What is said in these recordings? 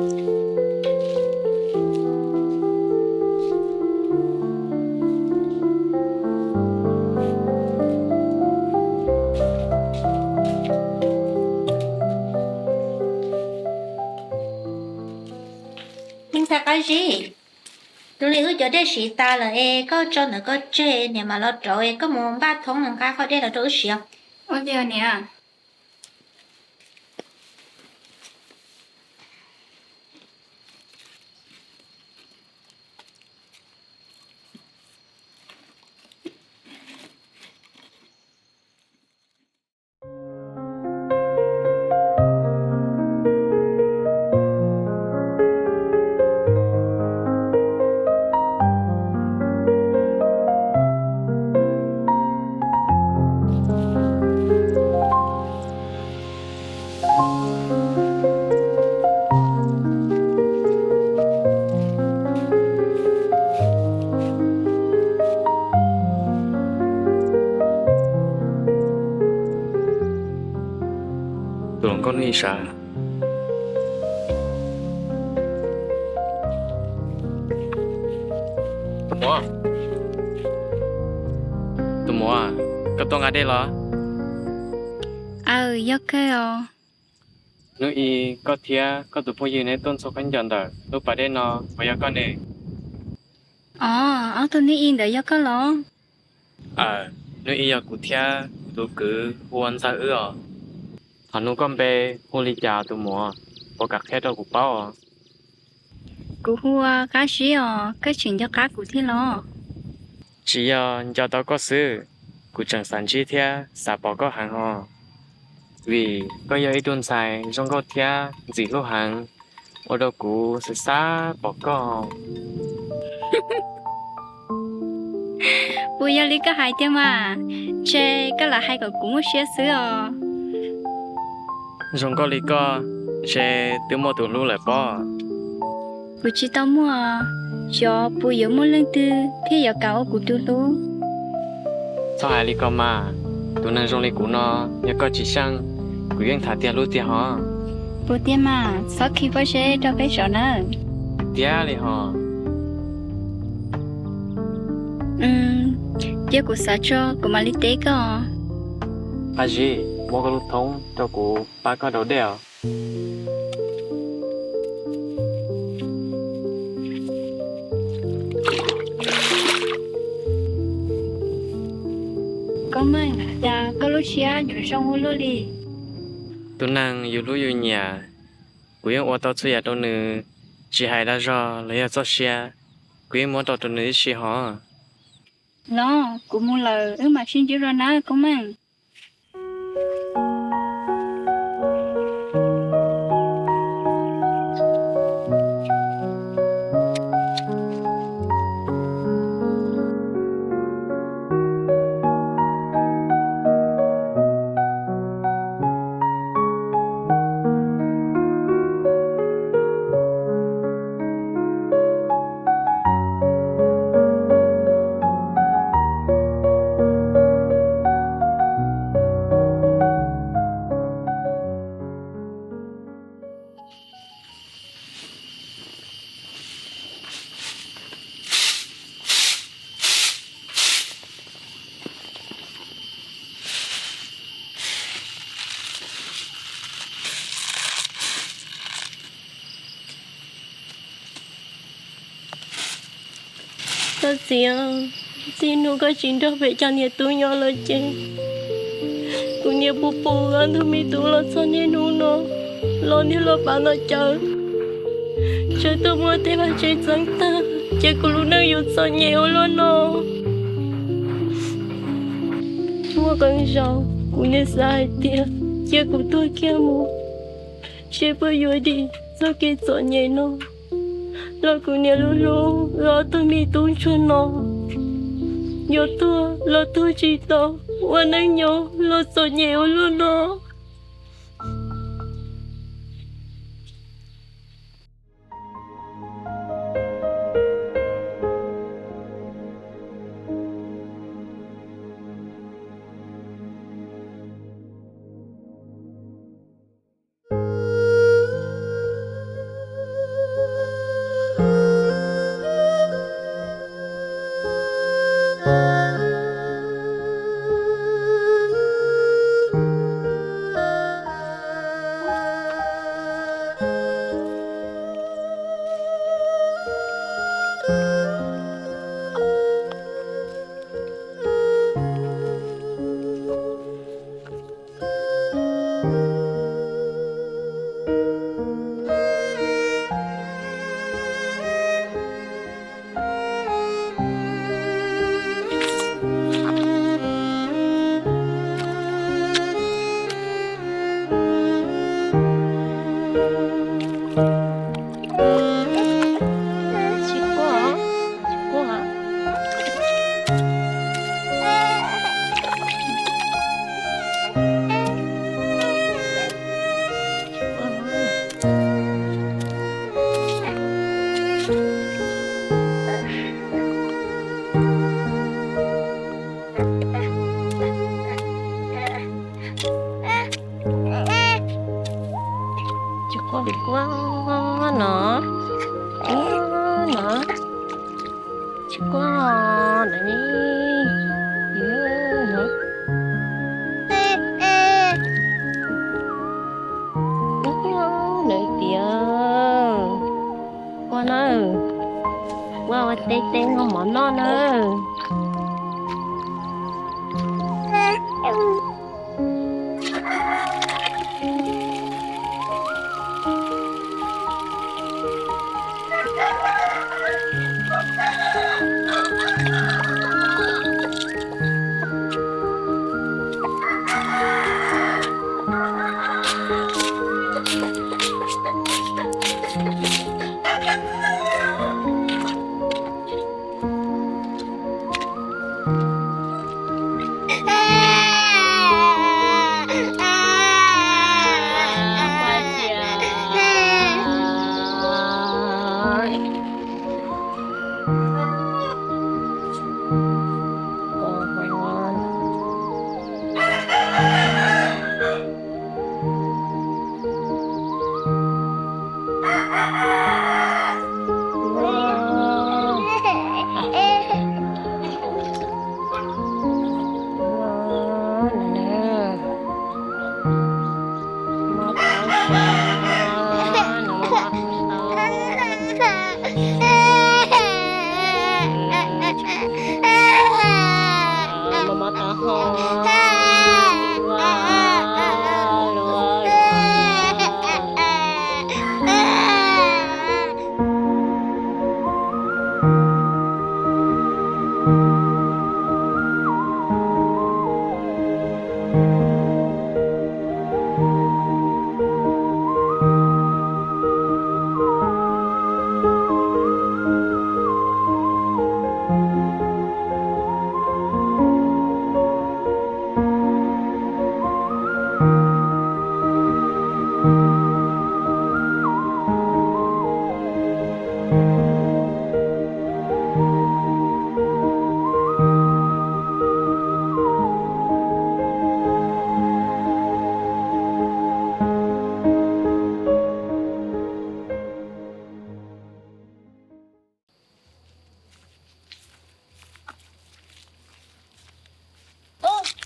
Me ntxhais Qab Zib, tus li wb cov dej siv tas lawm es koj tso ntawm koj tseg, niam mam los rauv es koj mus npaj thoob nqa qhov dej los rau wb siv. Ua li niam. Tus hluas nkauj hnub ib sab. Tus muam, tus muam, koj tuaj nqa dej los? Aw, yog kawg os. Hnub ib koj thiab koj tus phooj ywg neb tuaj ntxhua khaub ncaws ntawm lub pas dej no, puas yog koj ne? Os, ob tug hnub ib ntawd yog koj los? Aw, hnub ib yog kuv thiab kuv tus kwv hu ua Ntxawg wb os. Thaum hnub koj npe hu li cas tus muam, puas kam qhia rau kuv paub os? Kuv hu ua Qab Zib os, koj tseem nco qab kuv thiab los? Tsis yog nco tau koj xwb, kuv tseem xav ntsib thiab xav pom koj heev hos. Vim koj yog ib tug ntxhais zoo nkauj thiab ntxim hlub heev, ua rau kuv xav xav pom koj. Puas yog li koj hais tiag mas? Ntshe koj lam hais kom kuv muaj siab xwb os. Zoo nkauj li koj, ntshe twb muaj tus hlub lawm pob. Kuv tsis tau muaj, xyov puas yuav muaj leej twg thiaj yuav kam ua kuv tus hlub. Txhob hais li ko mas, tus neeg zoo li kuv no, yog koj tsis xyeej, kuv yeej tham tiag hlub tiag hos. Puas tiag mas, txhob khi pob zeb rau peb saum nawb. Tiag li hos. Cia kuv xav tso kuv mam li teb koj. Qab Zib, muab koj lub thoob rau kuv pab koj rau dej os. Koob Meej, cas koj lub siab yuav zoo ua luaj li? Tus neeg yus hlub yus nyiam, kuv yeej ua tau txhua yam rau nws, tsis hais dag zog los yog txoj sia, kuv yeej muab rau rau nws ib si hos. Los kuv mus lawm, wb mam sib ntsib dua na Koob Meej. Koj txiv, txij hnub koj tsis nrog peb cov niam tub nyob lawm ces kuv niam puv pum ob tug me tub los txog niaj hnub no, los niag los pav no cawv, tsawv tuaj muab tej vaj tsev txeeb tag, ces kuv lub neej yuav txom nyem ua luaj no. Muaj qee zaus kuv niaj xav hais tias cia kuv tuag kiag mus, seb puas yuav dim txoj kev txom nyem no, los kuv niam lub hlub ob tug me tub ntsuag no, yuav tuag los tuag tsis tau, ua neej nyob los txom nyem ua luaj no. No, no, tsis quaj ntawd ne, no, ntawd tias, ua na, ua ua teb teb noj mov noj na.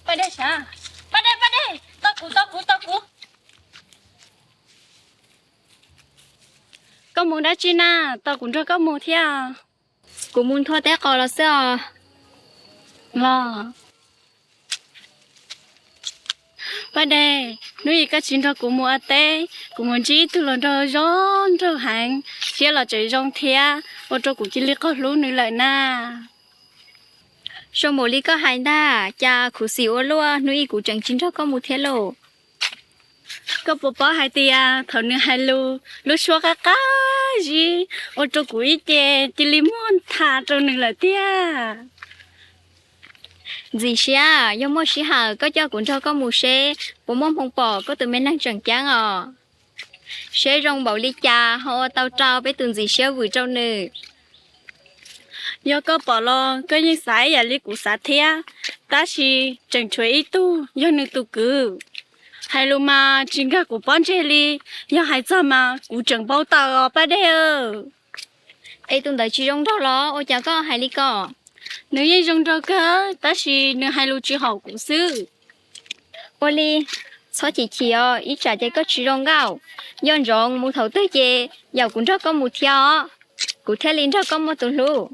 Paj Dej sav, Paj Dej, Paj Dej, tos kuv, tos kuv, tos kuv. Koj mus dab tsi na? Tos kuv nrog koj mus thiab. Kuv mus nthua teb qos los xwb os. Los, Paj Dej, hnub ib koj tsis nrog kuv mus ua teb, kuv mus ntsib ib tug hluas nraug zoo nraug heev, siab los tseem zoo thiab, ua rau kuv cia li qaug hlub nws lawm na. Zoo npaum li koj hais ntag, cas khuv xim ua luaj, hnub ib kuv tseem tsis nrog koj mus thiab lauj. Koj puas paub hais tias thaum nws hais lus, lub suab qab qab zib ua rau kuv ib ce cia li muaj ntha rau nws lawm tiag. Ntxim siab, yog muaj sij hawm koj coj kuv nrog koj mus seb puas muaj hmoo pom koj tus me neeg tseem ceeb os. Seb zoo npaum li cas ho ua tau rau peb tus ntxim siab vwm rau nws. Yog koj pom los koj yeej xav ib yam li kuv xav thiab, tab sis tseem tshuav ib tug yog nws tus kwv. Hais lus mas tsis nkag kuv pob ntseg li, yog hais txog mas kuv tseem npau taws os Paj Dej. Es tus ntawd tsis zoo nraug los ua cas koj hais li ko? Nws yeej zoo nraug kawg tab sis nws hais lus tsis haum kuv xwb. Ua li, txhob chim chim os, ib tsam ces koj tsis zoo nkauj. Nco ntsoov mus thaum twg ces yaum kuv nrog koj mus thiab os, kuv thiaj li nrog koj muaj tus hlub.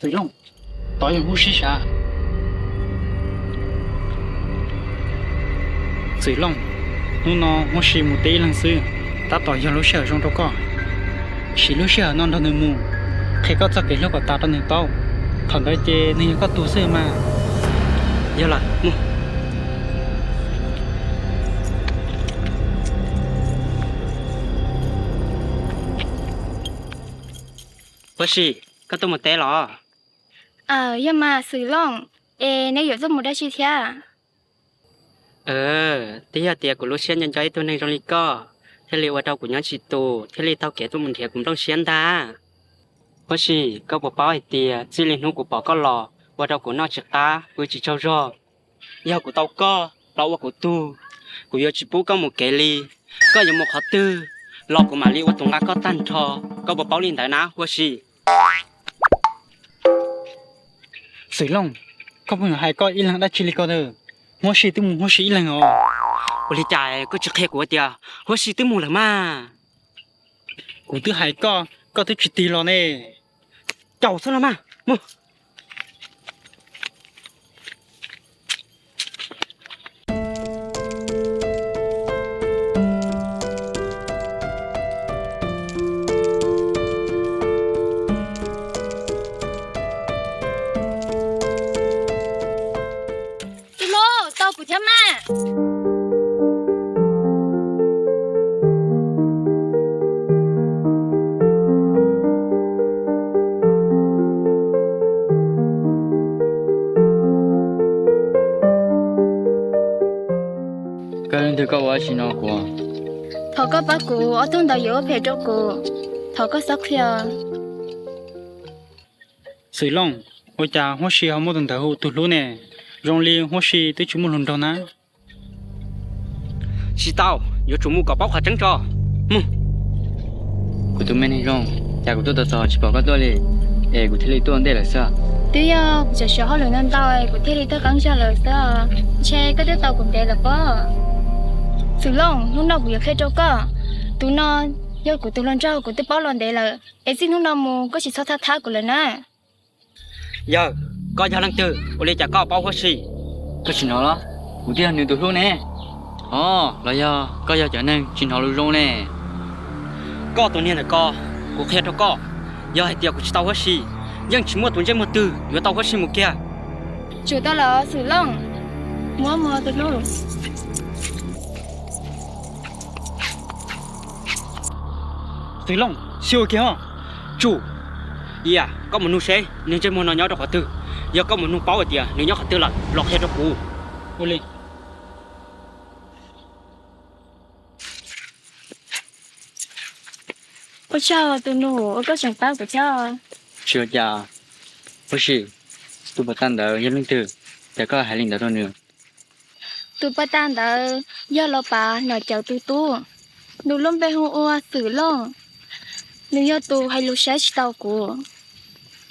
Txwm Looj, tod yog lub sib sav. Txwm Looj, hnub no muab sim mus teb ib leeg xwb, tab tom yog lub sij hawm zoo rau koj. Siv lub sij hawm no nrog nws mus, qhia koj txoj kev hlub kom tas rau nws paub. Thaum ntawd ces nws yog koj tus xwb mas. Yog lawm, mus. Huab Sim, koj tuaj mus teb los? Aws, yog mas Xwm Looj, es neb yuav tuaj mus dab tsi thiab? Twb yog tias kuv lub siab nco nco ib tug neeg zoo li koj, thiaj li ua rau kuv nyob tsis tus, thiaj li taug kev tuaj mus nrhiav kuv nplooj siab ntag. Huab Sim, koj puas paub hais tias txij li hnub kuv pom koj los ua rau kuv noj tsis qab pw tsis tsaug zog? Yog kuv tau koj los ua kuv tug, kuv yuav tsis pub koj mus kev li. Koj yuav mus qhov twg los kuv mam li ua tus nqa koj tag nrho. Koj puas paub li ntawd na Huab Sim? Xwm Looj, koj pheej hais koj ib leeg dab tsi li ko na? Huab Sim twb mus Huab Sim ib leeg os. Ua li cas koj tsis qhia kuv tias Huab Sim twb mus lawm mas? Kuv twb hais koj, koj twb tsis tig los ne. Caum xwb los mas, mus. Tus hlub, tau kuv thiab mas. Koj leej twg, koj ua dab tsi no kuv? Thov koj pab kuv, ob tug ntawd yuav ua phem rau kuv. Thov koj txhob qhia. Xwm Looj, ua cas Huab Sim ho muaj tus ntawd hu tus hlub ne? Zoo li Huab Sim twb tsis muaj hluas nraug na. Tsis tau, yuav tsum mus kom paub qhov tseeb tso. Mus. Kuv tus me neeg zoo, cas kuv tuaj tos tos tsis pom koj tuaj li, es kuv thiaj li tuaj ntej lawm xwb. Twb yog kuv tseem siv hauj lwm ntau ntau es kuv thiaj li tuaj qeeb zog lawm xwb. Ntshe koj twb tau kuv ntev lawm pob. Xwm Looj, hnub no kuv yuav qhia rau koj, tus no yog kuv tus hluas nraug kuv twb paub los ntev lawm, es txij hnub no mus koj tsis txhob thab thab kuv lawm na. Yawg, koj yog leej twg? Ua li cas koj paub Huab Sim? Koj tsis hnov los? Kuv twb yog nws tus hlub ne. Os, los yog koj yog cov neeg tsis hnov lus zoo ne? Koj tus niag ntawm ko, kuv qhia rau koj, yog hais tias kuv tsis tau Huab Sim, yeej tsis muaj tus ntsej muag twg yuav tau Huab Sim mus kiag. Tsum tau lawm Xwm Looj, muab mus tus hlub. Xwm Looj, xyuas kiag os. Tsum. Ia, koj mus nug seb nws ntsej muag no nyob rau qhov twg. Yog koj mus nug paub hais tias nws nyob qhov twg lawm los qhia rau kuv. Ua li. Ua tsaug tus nus uas koj tseem pab kuv thiab. Tsis ua cas, Huab Sim, tus poj tag ntawd yog leej twg, cas koj hais li ntawd rau nws? Tus poj tag ntawd yog Los Pav Nom Cawv tus tub, nws lub npe hu ua Xwm Looj. Nws yog tus hais lus saib tsis taus kuv.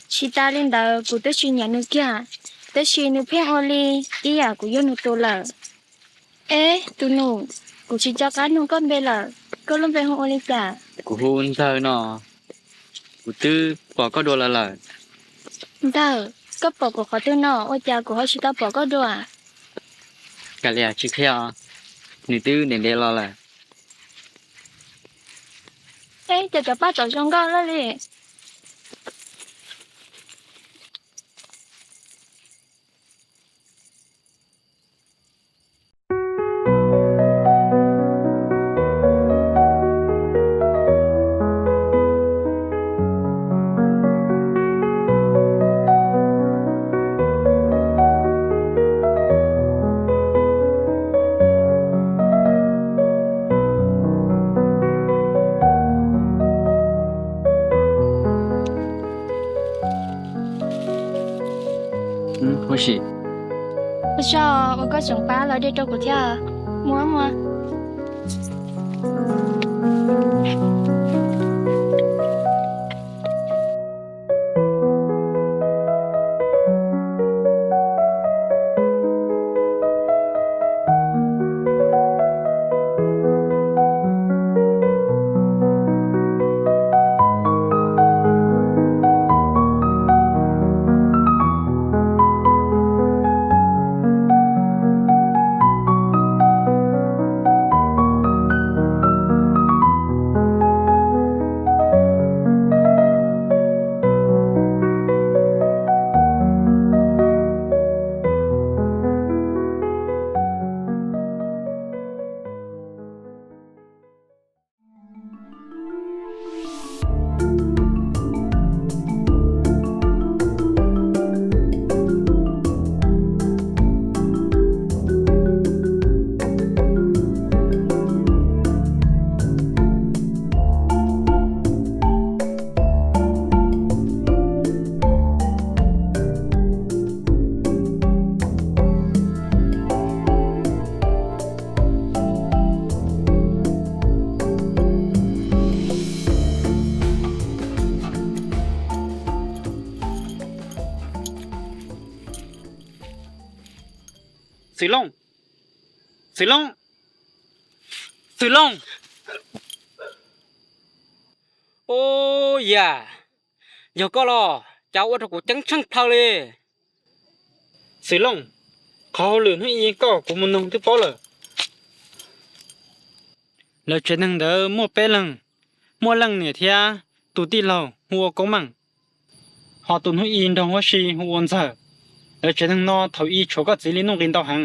Tsis tas li ntawd kuv twb tsis nyiam nws kiag, tab sis nws pheej ua li ib yam kuv yog nws tus lawm. Eb, tus nus, kuv tsis nco qab nug koj npe lawm, koj lub npe hu ua li cas? Kuv hu Ntxawg no. Kuv twb pom koj dua los lawm. Ntxawg, koj pom kuv qhov twg no ua cas kuv ho tsis tau pom koj dua? Kav liam tsis qhia, nws twb ntev ntev los lawm. Eb, cas cov paj tod zoo nkauj lawm li. Ua tsaug uas koj tseem pab los de rau kuv thiab. Muab, muab. Xwm Looj, Xwm Looj, Xwm Looj. Ub yam, yog koj los cas ua rau kuv ceeb tsheej plhaw li. Xwm Looj, qhov hauj lwm hnub i koj kuv mus noog twb paub lawm. Lawv tsev neeg ntawd muaj peb leeg, muaj leej niam thiab tus tij laug hu ua Koob Meej, ho tus hnub i nrog huab si hu ua Ntxawg. Lawv tsev neeg no thaum i tshuav koj txiv li nuj nqis ntau heev.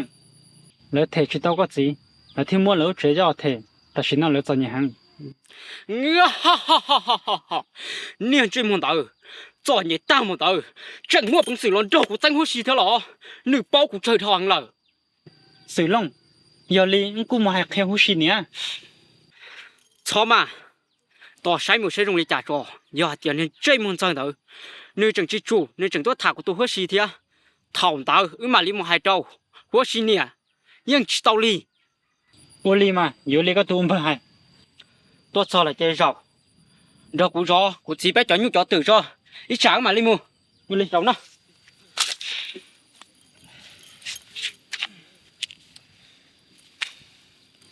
Lawv them tsis tau koj txiv, lawv thiaj muab lawv lub tsev coj them. Tam sim no lawv txom nyem heev. Niag ntsej muag ntawd, txom nyem tag mus ntawd, tseem muaj peev xwm los nrog kuv txeeb huab si thiab los? Nws paub kuv tsawg dhau heev lawm. Xwm Looj, yog li wb kuj mus hais qhia huab si niam. Txhob maj, tos saib mus saib zoo li cas tso. Yog hais tias niag ntsej muag Ntxawg ntawd nws tseem tsis tsum, nws tseem tuaj tham kuv tus huab si thiab, thaum ntawd wb mam li mus hais rau huab si niam. Yeej tsis tau li. Ua li mas yuav li koj tus ua npawg hais. Tuaj txog lawm ces zaum, nrog kuv zov kuv txiv peb cov nyuj cov twm tso, ib tsam wb mam li mus. Ua li zaum no.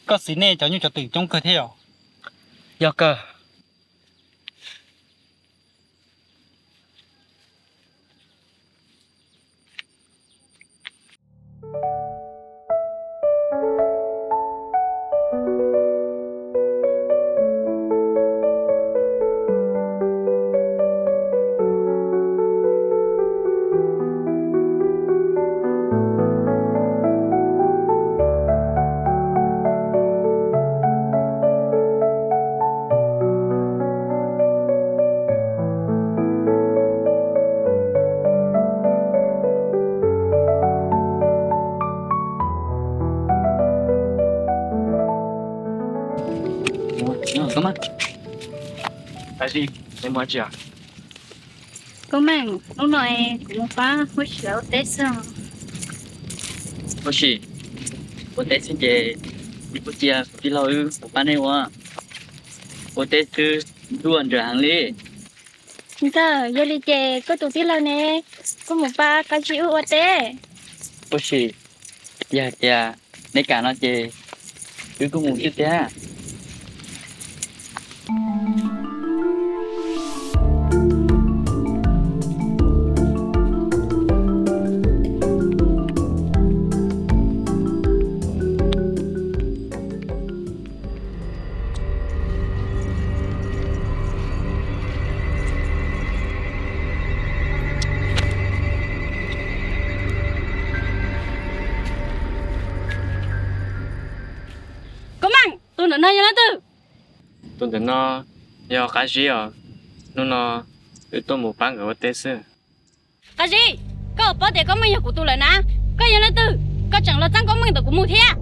Koj txiv nej cov nyuj cov twm coob kawg thiab yom? Yog kawg. Koob Meej, hnub no kuv mus pab huab si ua teb xwb. Huab si, ua teb xwb ces kuv cia kuv tij laug wb mus pab nej ua, ua teb xwb ntuj nrag heev li. Ntxawg, yog li ces koj tus tij laug ne, koj mus pab Kab Zib wb ua teb. Huab si, yog hais tias neb kam no ces wb kuj mus xwb tiag. Koob Meej, tus ntawm no yog leej twg? Tus ntawm no yog Qab Zib os. Hnub no wb tuaj mus pab nkawd ua teb xwb. Qab Zib, koj paub tias Koob Meej yog kuv tus lawm na, koj yog leej twg, koj tseem los txeeb Koob Meej ntawm kuv mus thiab?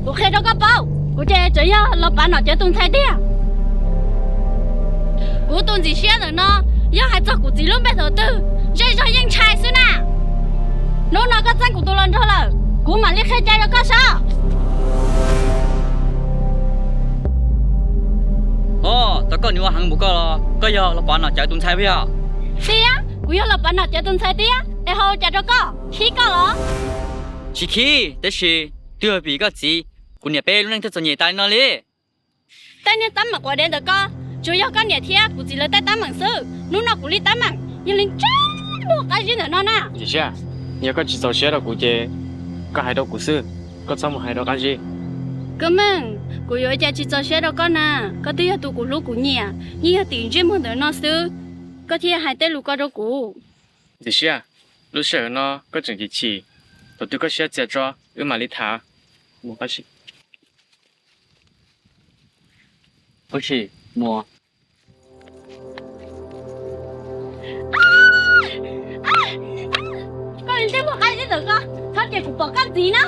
Kuv qhia rau koj paub, kuv ces tsuas yog los pav nom cawv tus ntxhais tiag. Kuv tus ntxim siab ntawm no, yog hais txog kuv txiv lub npe thaum twg, zej zog yeej ntshai xwb na. Hnub no koj txeeb kuv tus los nrog lawm, kuv mam li qhia cai rau koj saib. Os, tau koj nws ua heev npaum koj los koj yog los pav nom cawv tus ntxhais puas yog? Tiag, kuv yog los pav nom cawv tus ntxhais tiag, es ho ua cas rau koj, khib koj los? Tsis khib, tab sis twb yog vim koj txiv, kuv niam peb lub neej thiaj txom nyem tas li no li. Tej niag teeb meem quav dev ntawm koj, tsuas yog koj niam thiab kuv txiv lawv tej teeb meem xwb. Hnub no kuv li teeb meem yog li ntsej muag Qab Zib ntawm no na. Ntxim siab, yog koj tsis txaus siab rau kuv ces koj hais rau kuv xwb, koj txhob mus hais rau Qab Zib. Koob Meej, kuv yuav ua cas tsis txaus siab rau koj na, koj twb yog tus kuv hlub kuv nyiam, yeej yog tim ntsej muag ntawm no xwb, koj thiaj hais tej lus ko rau kuv. Ntxim siab, lub sij hawm no koj tseem chim chim, thaum twg koj siab txias tso wb mam li tham. Huab si, mus. Koj li ntsej muag Qab Zib ntawm koj, txhob cia kuv pom koj ntxiv na.